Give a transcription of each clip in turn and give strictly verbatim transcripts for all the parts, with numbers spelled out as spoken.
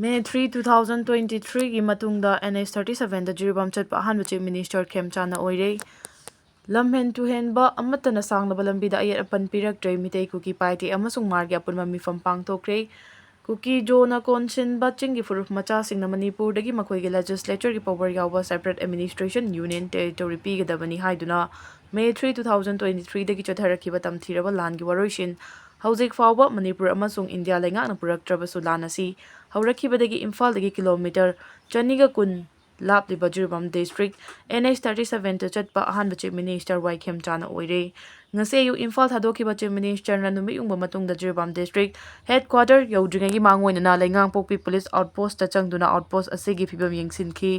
May three, two thousand twenty-three ꯒꯤ ꯃꯇꯨꯡꯗ N H thirty seven ꯗ ꯖꯤꯔꯤꯕꯥꯝ ꯆꯠꯄ ꯑꯍꯥꯟꯕ Chief Minister ꯈꯦꯝꯆꯥꯟꯅ ꯑꯣꯏꯔꯦ꯫ ꯂꯝꯍꯦꯟ ꯇꯨꯍꯦꯟꯕ ꯑꯃꯠꯇꯅ ꯁꯥꯡꯂꯕ ꯂꯝꯕꯤꯗ ꯑꯌꯦꯠ ꯑꯄꯟ ꯄꯤꯔꯛꯇ꯭ꯔꯦ꯫ ꯃꯤꯇꯩ ꯀꯨꯀꯤ ꯄꯥꯏꯇꯦ ꯑꯃꯁꯨꯡ ꯃꯥꯔꯒꯤ ꯑꯄꯨꯟꯕ ꯃꯤꯐꯝ ꯄꯥꯡꯊꯣꯛꯈ꯭ꯔꯦ꯫ ꯀꯨꯀꯤ ꯖꯣꯅ ꯀꯣꯟꯁꯤꯟꯕ ꯆꯤꯡꯒꯤ ꯐꯨꯔꯨꯞ ꯃꯆꯥꯁꯤꯡꯅ ꯃꯅꯤꯄꯨꯔꯗꯒꯤ ꯃꯈꯣꯏꯒꯤ legislature ꯒꯤ power ꯌꯥꯎꯕ separate administration union territory ꯄꯤꯒꯗꯕꯅꯤ ꯍꯥꯏꯗꯨꯅ May three, two thousand twenty-three ꯗꯒꯤ ꯆꯠꯊꯔꯛꯈꯤꯕ ꯇꯝꯊꯤꯔꯕ ꯂꯥꯟꯒꯤ ꯋꯥꯔꯣꯏꯁꯤꯟ ꯍꯧꯖꯤꯛ ꯐꯥꯎꯕ ꯃꯅꯤꯄꯨꯔ ꯑꯃꯁꯨꯡ ꯏꯟꯗꯤꯌꯥ ꯂꯩꯉꯥꯛꯅ ꯄꯨꯔꯛꯇ꯭ꯔꯕꯁꯨ, ꯂꯥꯟ ꯑꯁꯤ ꯍꯧꯔꯛꯈꯤꯕꯗꯒꯤ ꯏꯝꯐꯥꯜꯗꯒꯤ ꯀꯤꯂꯣꯃꯤꯇꯔ ꯆꯅꯤꯒ ꯀꯨꯟ ꯂꯥꯞꯂꯤꯕ Jiribam district N H thirty seven ꯗ ꯆꯠꯄ ꯑꯍꯥꯟꯕ Chief Minister ꯋꯥꯏ ꯈꯦꯝꯆꯥꯟꯅ ꯑꯣꯏꯔꯦ꯫ ꯉꯁꯤ ꯑꯌꯨꯛ ꯏꯝꯐꯥꯜ ꯊꯥꯗꯣꯛꯈꯤꯕ Chief Minister ꯅ ꯅꯨꯃꯤꯠ ꯌꯨꯡꯕ ꯃꯇꯨꯡꯗ ꯖꯤꯔꯤꯕꯥꯝ district headquarter ꯌꯧꯗ꯭ꯔꯤꯉꯩꯒꯤ ꯃꯥꯡꯑꯣꯏꯅꯅ ꯂꯩꯉꯥꯡꯄꯣꯛꯄꯤ police outpost ꯇ ꯆꯪꯗꯨꯅ outpost ꯑꯁꯤꯒꯤ ꯐꯤꯕꯝ ꯌꯦꯡꯁꯤꯟꯈꯤ꯫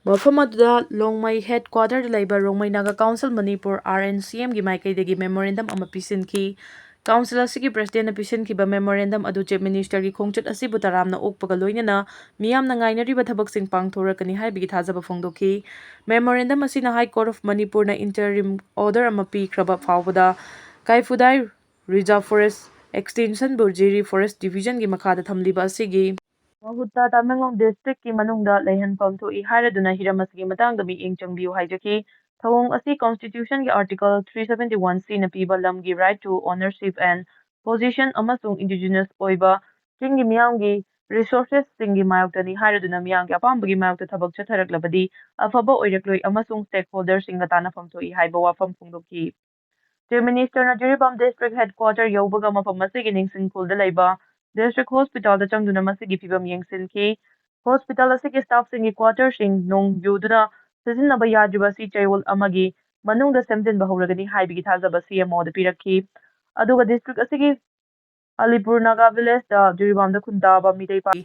ꯃꯐꯝ ꯑꯗꯨꯗ ꯂꯣꯡꯃꯩ headquarter ꯗ ꯂꯩꯕ Rongmei Naga Council Manipur, R N C M ꯒꯤ ꯃꯥꯏꯀꯩꯗꯒꯤ memorandum ꯑꯃ ꯄꯤꯁꯤꯟꯈꯤ꯫ Council ꯑꯁꯤꯒꯤ president ꯅ ꯄꯤꯁꯤꯟꯈꯤꯕ memorandum ꯑꯗꯨ Chief Minister ꯒꯤ ꯈꯣꯡꯆꯠ ꯑꯁꯤꯕꯨ ꯇꯔꯥꯝꯅ ꯑꯣꯛꯄꯒ ꯂꯣꯏꯅꯅ ꯃꯤꯌꯥꯝꯅ ꯉꯥꯏꯅꯔꯤꯕ ꯊꯕꯛꯁꯤꯡ ꯄꯥꯡꯊꯣꯔꯛꯀꯅꯤ ꯍꯥꯏꯕꯒꯤ ꯊꯥꯖꯕ ꯐꯣꯡꯗꯣꯛꯈꯤ꯫ Memorandum ꯑꯁꯤꯅ High Court of ꯃꯅꯤꯄꯨꯔꯅ interim order ꯑꯃ ꯄꯤꯈ꯭ꯔꯕ ꯐꯥꯎꯕꯗ ꯀꯥꯏꯐꯨꯗꯥꯏ Reserve Forest extension ꯕꯨ ꯖꯤꯔꯤ Forest Division ꯒꯤ ꯃꯈꯥꯗ ꯊꯝꯂꯤꯕ ꯑꯁꯤꯒꯤ ꯃꯍꯨꯠꯇ ꯇꯃꯦꯡꯂꯣꯡ district ꯀꯤ ꯃꯅꯨꯡꯗ ꯂꯩꯍꯟꯐꯝ ꯊꯣꯛꯏ ꯍꯥꯏꯔꯗꯨꯅ ꯍꯤꯔꯝ ꯑꯁꯤꯒꯤ ꯃꯇꯥꯡꯗ ꯃꯤꯠꯌꯦꯡ ꯆꯪꯕꯤꯌꯨ ꯍꯥꯏꯖꯈꯤ꯫ ꯊꯧꯑꯣꯡ ꯑꯁꯤ Constitution ꯒꯤ Article three seventy one C ꯅ ꯄꯤꯕ ꯂꯝꯒꯤ right to ownership and possession ꯑꯃꯁꯨꯡ indigenous ꯑꯣꯏꯕ ꯆꯤꯡꯒꯤ ꯃꯤꯌꯥꯝꯒꯤ resources ꯁꯤꯡꯒꯤ ꯃꯥꯌꯣꯛꯇꯅꯤ ꯍꯥꯏꯔꯗꯨꯅ ꯃꯤꯌꯥꯝꯒꯤ ꯑꯄꯥꯝꯕꯒꯤ ꯃꯥꯌꯣꯛꯇ ꯊꯕꯛ ꯆꯠꯊꯔꯛꯂꯕꯗꯤ ꯑꯐꯕ ꯑꯣꯏꯔꯛꯂꯣꯏ ꯑꯃꯁꯨꯡ stakeholder ꯁꯤꯡꯒ ꯇꯥꯟꯅꯐꯝ ꯊꯣꯛꯏ ꯍꯥꯏꯕ ꯋꯥꯐꯝ ꯐꯣꯡꯗꯣꯛꯈꯤ꯫ Chief Minister ꯅ ꯖꯤꯔꯤꯕꯥꯝ district headquarter ꯌꯧꯕꯒ ꯃꯐꯝ ꯑꯁꯤꯒꯤ ꯅꯤꯡꯁꯤꯡꯈꯨꯜꯗ ꯂꯩꯕ district hospital ꯗ ꯆꯪꯗꯨꯅ ꯃꯁꯤꯒꯤ ꯐꯤꯕꯝ ꯌꯦꯡꯁꯤꯟꯈꯤ꯫ Hospital ꯑꯁꯤꯒꯤ staff ꯁꯤꯡꯒꯤ quarter ꯁꯤꯡ ꯅꯣꯡ ꯌꯨꯗꯨꯅ ꯁꯤꯖꯤꯟꯅꯕ ꯌꯥꯗ꯭ꯔꯤꯕ ꯑꯁꯤ ꯆꯌꯣꯜ ꯑꯃꯒꯤ ꯃꯅꯨꯡꯗ ꯁꯦꯝꯖꯤꯟꯕ ꯍꯧꯔꯒꯅꯤ ꯍꯥꯏꯕꯒꯤ ꯊꯥꯖꯕ C M O ꯗ ꯄꯤꯔꯛꯈꯤ꯫ ꯑꯗꯨꯒ district ꯑꯁꯤꯒꯤ ꯑꯂꯤꯄꯨꯔ ꯅꯥꯒꯥ village ꯗ ꯖꯤꯔꯤꯕꯥꯝꯗ ꯈꯨꯟꯗꯥꯕ ꯃꯤꯇꯩ ꯄꯥ-,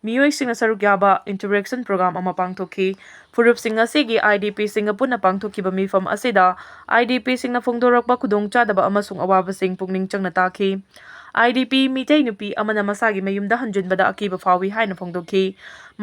ꯃꯤꯑꯣꯏꯁꯤꯡꯅ ꯁꯔꯨꯛ ꯌꯥꯕ interaction program ꯑꯃ ꯄꯥꯡꯊꯣꯛꯈꯤ꯫ ꯐꯨꯔꯨꯞꯁꯤꯡ ꯑꯁꯤꯒꯤ I D P ꯁꯤꯡꯒ ꯄꯨꯟꯅ ꯄꯥꯡꯊꯣꯛꯈꯤꯕ ꯃꯤꯐꯝ ꯑꯁꯤꯗ I D P ꯁꯤꯡꯅ ꯐꯣꯡꯗꯣꯔꯛꯄ ꯈꯨꯗꯣꯡꯆꯥꯗꯕ ꯑꯃꯁꯨꯡ ꯑꯋꯥꯕꯁꯤꯡ ꯄꯨꯛꯅꯤꯡ ꯆꯪꯅ ꯇꯥꯈꯤ꯫ I D P ꯃꯤꯇꯩ ꯅꯨꯄꯤ ꯑꯃꯅ ꯃꯁꯥꯒꯤ ꯃꯌꯨꯝꯗ ꯍꯟꯖꯤꯟꯕꯗ ꯑꯀꯤꯕ ꯐꯥꯎꯏ ꯍꯥꯏꯅ ꯐꯣꯡꯗꯣꯛꯈꯤ꯫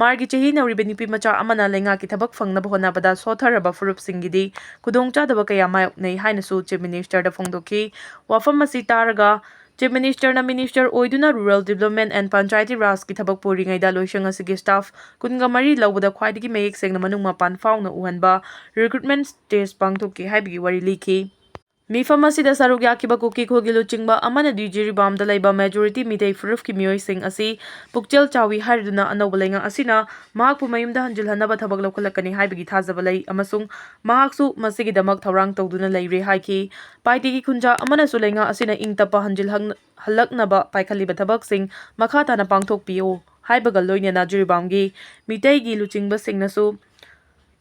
ꯃꯥꯔꯒꯤ ꯆꯍꯤ ꯅꯧꯔꯤꯕ ꯅꯨꯄꯤ ꯃꯆꯥ ꯑꯃꯅ ꯂꯩꯉꯥꯛꯀꯤ ꯊꯕꯛ ꯐꯪꯅꯕ ꯍꯣꯠꯅꯕꯗ ꯁꯣꯠꯊꯔꯕ ꯐꯨꯔꯨꯞꯁꯤꯡꯒꯤꯗꯤ ꯈꯨꯗꯣꯡꯆꯥꯗꯕ ꯀꯌꯥ ꯃꯥꯌꯣꯛꯅꯩ ꯍꯥꯏꯅꯁꯨ Chief Minister ꯗ ꯐꯣꯡꯗꯣꯛꯈꯤ꯫ ꯋꯥꯐꯝ ꯑꯁꯤ ꯇꯥꯔꯒ Chief Ministerꯅ Minister ꯑꯣꯏꯗꯨꯅ Rural Development and Panchayati Rajꯀꯤ ꯊꯕꯛ ꯄꯨꯔꯤꯉꯩꯗ ꯂꯣꯏꯁꯪ ꯑꯁꯤꯒꯤ staff ꯀꯨꯟꯒ ꯃꯔꯤ ꯂꯧꯕꯗ ꯈ꯭ꯋꯥꯏꯗꯒꯤ ꯃꯌꯦꯛ ꯁꯦꯡꯅ ꯃꯅꯨꯡ ꯃꯄꯥꯟ ꯐꯥꯎꯅ ꯎꯍꯟꯕ recruitment test ꯄꯥꯡꯊꯣꯛꯈꯤ ꯍꯥꯏꯕꯒꯤ ꯋꯥꯔꯤ ꯂꯤꯈꯤ꯫ ꯃꯤꯐꯝ ꯑꯁꯤꯗ ꯁꯔꯨꯛ ꯌꯥꯈꯤꯕ ꯀꯨꯀꯤ ꯈꯨꯜꯒꯤ ꯂꯨꯆꯤꯡꯕ ꯑꯃꯅꯗꯤ ꯖꯤꯔꯤꯕꯥꯝꯗ ꯂꯩꯕ majority ꯃꯤꯇꯩ ꯐꯨꯔꯨꯞꯀꯤ ꯃꯤꯑꯣꯏꯁꯤꯡ ꯑꯁꯤ ꯄꯨꯛꯆꯦꯜ ꯆꯥꯎꯏ ꯍꯥꯏꯔꯗꯨꯅ ꯑꯅꯧꯕ ꯂꯩꯉꯥꯛ ꯑꯁꯤꯅ ꯃꯍꯥꯛꯄꯨ ꯃꯌꯨꯝꯗ ꯍꯟꯖꯤꯜꯍꯟꯅꯕ ꯊꯕꯛ ꯂꯧꯈꯠꯂꯛꯀꯅꯤ ꯍꯥꯏꯕꯒꯤ ꯊꯥꯖꯕ ꯂꯩ ꯑꯃꯁꯨꯡ ꯃꯍꯥꯛꯁꯨ ꯃꯁꯤꯒꯤꯗꯃꯛ ꯊꯧꯔꯥꯡ ꯇꯧꯗꯨꯅ ꯂꯩꯔꯦ ꯍꯥꯏꯈꯤ꯫ ꯄꯥꯏꯇꯤꯒꯤ ꯈꯨꯟꯖꯥ ꯑꯃꯅꯁꯨ ꯂꯩꯉꯥꯛ ꯑꯁꯤꯅ ꯏꯪ ꯇꯞꯄ ꯍꯟꯖꯤꯜꯍꯪ-, ꯍꯜꯂꯛꯅꯕ ꯄꯥꯏꯈꯠꯂꯤꯕ ꯊꯕꯛꯁꯤꯡ ꯃꯈꯥ ꯇꯥꯅ ꯄꯥꯡꯊꯣꯛꯄꯤꯌꯨ ꯍꯥꯏꯕꯒ ꯂꯣꯏꯅꯅ ꯖꯤꯔꯤꯕꯥꯝꯒꯤ ꯃꯤꯇꯩꯒꯤ ꯂꯨꯆꯤꯡꯕꯁꯤꯡꯅꯁꯨ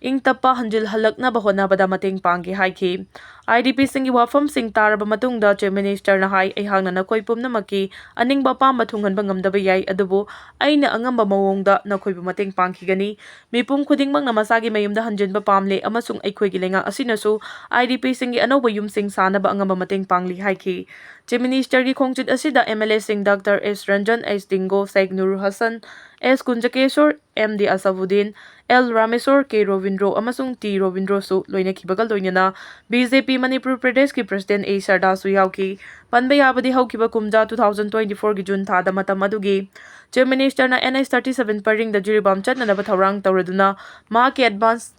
ꯏꯪ ꯇꯞꯄ ꯍꯟꯖꯤꯜꯍꯜꯂꯛꯅꯕ ꯍꯣꯠꯅꯕꯗ ꯃꯇꯦꯡ ꯄꯥꯡꯒꯦ ꯍꯥꯏꯈꯤ꯫ IDPꯁꯤꯡꯒꯤ ꯋꯥꯐꯝꯁꯤꯡ ꯇꯥꯔꯕ ꯃꯇꯨꯡꯗ Chief Ministerꯅ ꯍꯥꯏ, "ꯑꯩꯍꯥꯛꯅ ꯅꯈꯣꯏ ꯄꯨꯝꯅꯃꯛꯀꯤ ꯑꯅꯤꯡꯕ ꯑꯄꯥꯝꯕ ꯊꯨꯡꯍꯟꯕ ꯉꯝꯗꯕ ꯌꯥꯏ, ꯑꯗꯨꯕꯨ ꯑꯩꯅ ꯑꯉꯝꯕ ꯃꯑꯣꯡꯗ ꯅꯈꯣꯏꯕꯨ ꯃꯇꯦꯡ ꯄꯥꯡꯈꯤꯒꯅꯤ꯫ ꯃꯤꯄꯨꯝ ꯈꯨꯗꯤꯡꯃꯛꯅ ꯃꯁꯥꯒꯤ ꯃꯌꯨꯝꯗ ꯍꯟꯖꯤꯟꯕ ꯄꯥꯝꯂꯦ ꯑꯃꯁꯨꯡ ꯑꯩꯈꯣꯏꯒꯤ ꯂꯩꯉꯥꯛ ꯑꯁꯤꯅꯁꯨ IDPꯁꯤꯡꯒꯤ ꯑꯅꯧꯕ ꯌꯨꯝꯁꯤꯡ ꯁꯥꯅꯕ ꯑꯉꯝꯕ ꯃꯇꯦꯡ ꯄꯥꯡꯂꯤ" ꯍꯥꯏꯈꯤ꯫ Chief Ministerꯒꯤ ꯈꯣꯡꯆꯠ ꯑꯁꯤꯗ MLAꯁꯤꯡ Doctor S Ranjan, H Dingo, Sheikh Nur Hassan, S Kunjakeshwar, M D Asafuddin, L Rameshwar, K Ravindra ꯑꯃꯁꯨꯡ T Ravindroꯁꯨ ꯂꯣꯏꯅꯈꯤꯕꯒ ꯂꯣꯏꯅꯅ BJP ꯃꯅꯤꯄꯨꯔ ꯄ꯭ꯔꯗꯦꯁꯀꯤ President A ꯁꯔꯗꯥꯁꯨ ꯌꯥꯎꯈꯤ꯫ ꯄꯟꯕ ꯌꯥꯕꯗꯤ ꯍꯧꯈꯤꯕ ꯀꯨꯝꯖꯥ two thousand twenty fourꯒꯤ June ꯊꯥꯗ ꯃꯇꯝ ꯑꯗꯨꯒꯤ Chief Ministerꯅ NH thirty seven ꯄꯔꯤꯡꯗ Jiribam ꯆꯠꯅꯅꯕ ꯊꯧꯔꯥꯡ ꯇꯧꯔꯗꯨꯅ ꯃꯍꯥꯛꯀꯤ advance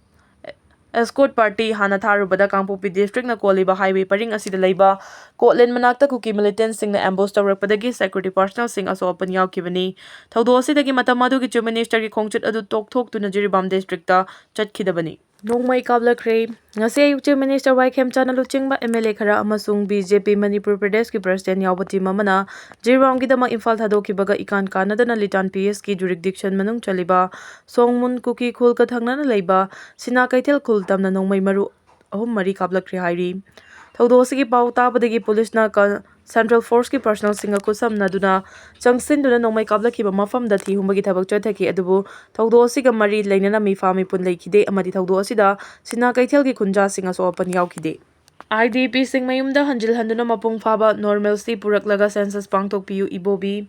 escort party ꯍꯥꯟꯅ ꯊꯥꯔꯨꯕꯗ ꯀꯥꯡꯄꯣꯛꯄꯤ districtꯅ ꯀꯣꯜꯂꯤꯕ highway ꯄꯔꯤꯡ ꯑꯁꯤꯗ ꯂꯩꯕ ꯀꯣꯠꯂꯦꯟ ꯃꯅꯥꯛꯇ ꯀꯨꯀꯤ militantꯁꯤꯡꯅ ambush ꯇꯧꯔꯛꯄꯗꯒꯤ security personnelꯁꯤꯡ ꯑꯁꯣꯛ ꯑꯄꯟ ꯌꯥꯎꯈꯤꯕꯅꯤ꯫ ꯊꯧꯗꯣꯛ ꯑꯁꯤꯗꯒꯤ ꯃꯇꯝ ꯑꯗꯨꯒꯤ Chief Ministerꯒꯤ ꯈꯣꯡꯆꯠ ꯑꯗꯨ ꯇꯣꯛꯊꯣꯛꯇꯨꯅ ꯖꯤꯔꯤꯕꯥꯝ districtꯇ ꯆꯠꯈꯤꯗꯕꯅꯤ꯫ ꯅꯣꯡꯃꯩ ꯀꯥꯞꯂꯛꯈ꯭ꯔꯦ꯫ ꯉꯁꯤ ꯑꯌꯨꯛ Chief Minister ꯋꯥꯏ ꯈꯦꯝꯆꯥꯟꯅ ꯂꯨꯆꯤꯡꯕ MLA ꯈꯔ ꯑꯃꯁꯨꯡ BJP ꯃꯅꯤꯄꯨꯔ ꯄ꯭ꯔꯗꯦꯁꯀꯤ President ꯌꯥꯎꯕ team ꯑꯃꯅ ꯖꯤꯔꯤꯕꯥꯝꯒꯤꯗꯃꯛ ꯏꯝꯐꯥꯜ ꯊꯥꯗꯣꯛꯈꯤꯕꯒ ꯏꯀꯥꯟ ꯀꯥꯟꯅꯗꯅ ꯂꯤꯇꯥꯟ PSꯀꯤ jurisdiction ꯃꯅꯨꯡ ꯆꯜꯂꯤꯕ ꯁꯣꯡꯃꯨꯟ ꯀꯨꯀꯤ ꯈꯨꯜꯒ ꯊꯪꯅꯅ ꯂꯩꯕ ꯁꯤꯅꯥ ꯀꯩꯊꯦꯜ ꯈꯨꯜ ꯇꯝꯅ ꯅꯣꯡꯃꯩ ꯃꯔꯨ ꯑꯍꯨꯝ ꯃꯔꯤ ꯀꯥꯞꯂꯛꯈ꯭ꯔꯦ ꯍꯥꯏꯔꯤ꯫ ꯊꯧꯗꯣꯛ ꯑꯁꯤꯒꯤ ꯄꯥꯎ ꯇꯥꯕꯗꯒꯤ ꯄꯨꯂꯤꯁꯅ ꯀ-, Central Forceꯀꯤ personnelꯁꯤꯡꯒ ꯈꯨꯠꯁꯝꯅꯗꯨꯅ ꯆꯪꯁꯤꯟꯗꯨꯅ ꯅꯣꯡꯃꯩ ꯀꯥꯞꯂꯛꯈꯤꯕ ꯃꯐꯝꯗ ꯊꯤ ꯍꯨꯝꯕꯒꯤ ꯊꯕꯛ ꯆꯠꯊꯈꯤ, ꯑꯗꯨꯕꯨ ꯊꯧꯗꯣꯛ ꯑꯁꯤꯒ ꯃꯔꯤ ꯂꯩꯅꯅ ꯃꯤꯐꯥ ꯃꯤꯄꯨꯟ ꯂꯩꯈꯤꯗꯦ ꯑꯃꯗꯤ ꯊꯧꯗꯣꯛ ꯑꯁꯤꯗ ꯁꯤꯅꯥ ꯀꯩꯊꯦꯜꯒꯤ ꯈꯨꯟꯖꯥꯁꯤꯡ ꯑꯁꯣꯛ ꯑꯄꯟ ꯌꯥꯎꯈꯤꯗꯦ꯫ IDPꯁꯤꯡ ꯃꯌꯨꯝꯗ ꯍꯟꯖꯤꯜꯍꯟꯗꯨꯅ ꯃꯄꯨꯡ ꯐꯥꯕ normalcy ꯄꯨꯔꯛꯂꯒ census ꯄꯥꯡꯊꯣꯛꯄꯤꯌꯨ, ꯏꯕꯣꯕꯤ꯫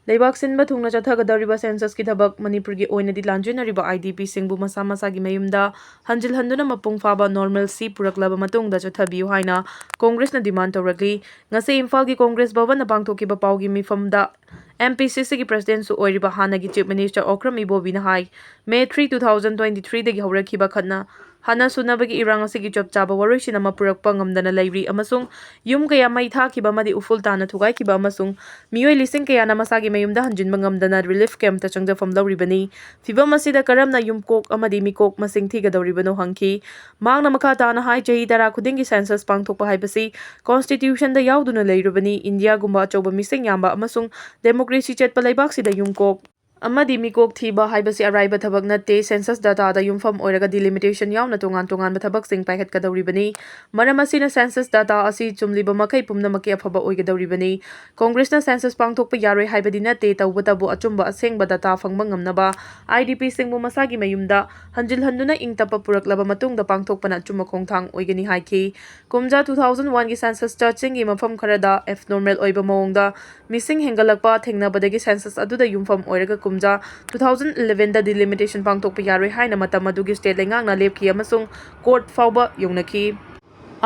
ꯂꯩꯕꯥꯛ ꯁꯤꯟꯕ ꯊꯨꯡꯅ ꯆꯠꯊꯒꯗꯧꯔꯤꯕ ꯁꯦꯟꯁꯁꯀꯤ ꯊꯕꯛ ꯃꯅꯤꯄꯨꯔꯒꯤ ꯑꯣꯏꯅꯗꯤ ꯂꯥꯟꯖꯦꯟꯅꯔꯤꯕ IDPꯁꯤꯡꯕꯨ ꯃꯁꯥ ꯃꯁꯥꯒꯤ ꯃꯌꯨꯝꯗ ꯍꯟꯖꯤꯜꯍꯟꯗꯨꯅ ꯃꯄꯨꯡ ꯐꯥꯕ normalcy ꯄꯨꯔꯛꯂꯕ ꯃꯇꯨꯡꯗ ꯆꯠꯊꯕꯤꯌꯨ ꯍꯥꯏꯅ ꯀꯣꯡꯒ꯭ꯔꯦꯁꯅ demand ꯇꯧꯔꯛꯂꯤ꯫ ꯉꯁꯤ ꯏꯝꯐꯥꯜꯒꯤ ꯀꯣꯡꯒ꯭ꯔꯦꯁ ꯚꯕꯟꯗ ꯄꯥꯡꯊꯣꯛꯈꯤꯕ ꯄꯥꯎꯒꯤ ꯃꯤꯐꯝꯗ MPCCꯒꯤ presidentꯁꯨ ꯑꯣꯏꯔꯤꯕ ꯍꯥꯟꯅꯒꯤ Chief Minister ꯑꯣꯀ꯭ꯔꯝ ꯏꯕꯣꯕꯤꯅ ꯍꯥꯏ, May three, two thousand twenty threeꯗꯒꯤ ꯍꯧꯔꯛꯈꯤꯕ ꯈꯠꯅ ꯍꯥꯟꯅ ꯁꯨꯅꯕꯒꯤ ꯏꯔꯥꯡ ꯑꯁꯤꯒꯤ ꯆꯞ ꯆꯥꯕ ꯋꯥꯔꯣꯏꯁꯤꯟ ꯑꯃ ꯄꯨꯔꯛꯄ ꯉꯝꯗꯅ ꯂꯩꯔꯤ ꯑꯃꯁꯨꯡ ꯌꯨꯝ ꯀꯌꯥ ꯃꯩ ꯊꯥꯈꯤꯕ ꯑꯃꯗꯤ ꯎꯐꯨꯜ ꯇꯥꯅ ꯊꯨꯒꯥꯏꯈꯤꯕ ꯑꯃꯁꯨꯡ ꯃꯤꯑꯣꯏ ꯂꯤꯁꯤꯡ ꯀꯌꯥꯅ ꯃꯁꯥꯒꯤ ꯃꯌꯨꯝꯗ ꯍꯟꯖꯤꯟꯕ ꯉꯝꯗꯅ relief campꯇ ꯆꯪꯖꯐꯝ ꯂꯧꯔꯤꯕꯅꯤ꯫ ꯐꯤꯚꯝ ꯑꯁꯤꯗ ꯀꯔꯝꯅ ꯌꯨꯝꯀꯣꯛ ꯑꯃꯗꯤ ꯃꯤꯀꯣꯛ ꯃꯁꯤꯡ ꯊꯤꯒꯗꯧꯔꯤꯕꯅꯣ ꯍꯪꯈꯤ꯫ ꯃꯍꯥꯛꯅ ꯃꯈꯥ ꯇꯥꯅ ꯍꯥꯏ, ꯆꯍꯤ ꯇꯔꯥ ꯈꯨꯗꯤꯡꯒꯤ census ꯄꯥꯡꯊꯣꯛꯄ ꯍꯥꯏꯕꯁꯤ constitutionꯗ ꯌꯥꯎꯗꯨꯅ ꯂꯩꯔꯕꯅꯤ꯫ ꯏꯟꯗꯤꯌꯥꯒꯨꯝꯕ ꯑꯆꯧꯕ ꯃꯤꯁꯤꯡ ꯌꯥꯝꯕ ꯑꯃꯁꯨꯡ democracy ꯆꯠꯄ ꯂꯩꯕꯥꯛꯁꯤꯗ ꯌꯨꯝꯀꯣꯛ ꯑꯃꯗꯤ ꯃꯤꯀꯣꯛ ꯊꯤꯕ ꯍꯥꯏꯕꯁꯤ ꯑꯔꯥꯏꯕ ꯊꯕꯛ ꯅꯠꯇꯦ꯫ Census dataꯗ ꯌꯨꯝꯐꯝ ꯑꯣꯏꯔꯒ delimitation ꯌꯥꯎꯅ ꯇꯣꯉꯥꯟ ꯇꯣꯉꯥꯟꯕ ꯊꯕꯛꯁꯤꯡ ꯄꯥꯏꯈꯠꯀꯗꯧꯔꯤꯕꯅꯤ꯫ ꯃꯔꯝ ꯑꯁꯤꯅ census data ꯑꯁꯤ ꯆꯨꯝꯂꯤꯕ ꯃꯈꯩ ꯄꯨꯝꯅꯃꯛꯀꯤ ꯑꯐꯕ ꯑꯣꯏꯒꯗꯧꯔꯤꯕꯅꯤ꯫ ꯀꯣꯡꯒ꯭ꯔꯦꯁꯅ census ꯄꯥꯡꯊꯣꯛꯄ ꯌꯥꯔꯣꯏ ꯍꯥꯏꯕꯗꯤ ꯅꯠꯇꯦ, ꯇꯧꯕꯇꯕꯨ ꯑꯆꯨꯝꯕ ꯑꯁꯦꯡꯕ data ꯐꯪꯕ ꯉꯝꯅꯕ IDPꯁꯤꯡꯕꯨ ꯃꯁꯥꯒꯤ ꯃꯌꯨꯝꯗ ꯍꯟꯖꯤꯜꯍꯟꯗꯨꯅ ꯏꯪ ꯇꯞꯄ ꯄꯨꯔꯛꯂꯕ ꯃꯇꯨꯡꯗ ꯄꯥꯡꯊꯣꯛꯄꯅ ꯑꯆꯨꯝꯕ ꯈꯣꯡꯊꯥꯡ ꯑꯣꯏꯒꯅꯤ ꯍꯥꯏꯈꯤ꯫ ꯀꯨꯝꯖꯥ two thousand oneꯒꯤ censusꯇ ꯆꯤꯡꯒꯤ ꯃꯐꯝ ꯈꯔꯗ abnormal ꯑꯣꯏꯕ ꯃꯑꯣꯡꯗ ꯃꯤꯁꯤꯡ ꯍꯦꯟꯒꯠꯂꯛꯄ ꯊꯦꯡꯅꯕꯗꯒꯤ census ꯑꯗꯨꯗ ꯌꯨꯝꯐꯝ ꯑꯣꯏꯔꯒ ꯀꯨꯝꯖꯥ two thousand elevenꯗ delimitation ꯄꯥꯡꯊꯣꯛꯄ ꯌꯥꯔꯣꯏ ꯍꯥꯏꯅ ꯃꯇꯝ ꯑꯗꯨꯒꯤ state ꯂꯩꯉꯥꯛꯅ ꯂꯦꯞꯈꯤ ꯑꯃꯁꯨꯡ court ꯐꯥꯎꯕ ꯌꯧꯅꯈꯤ꯫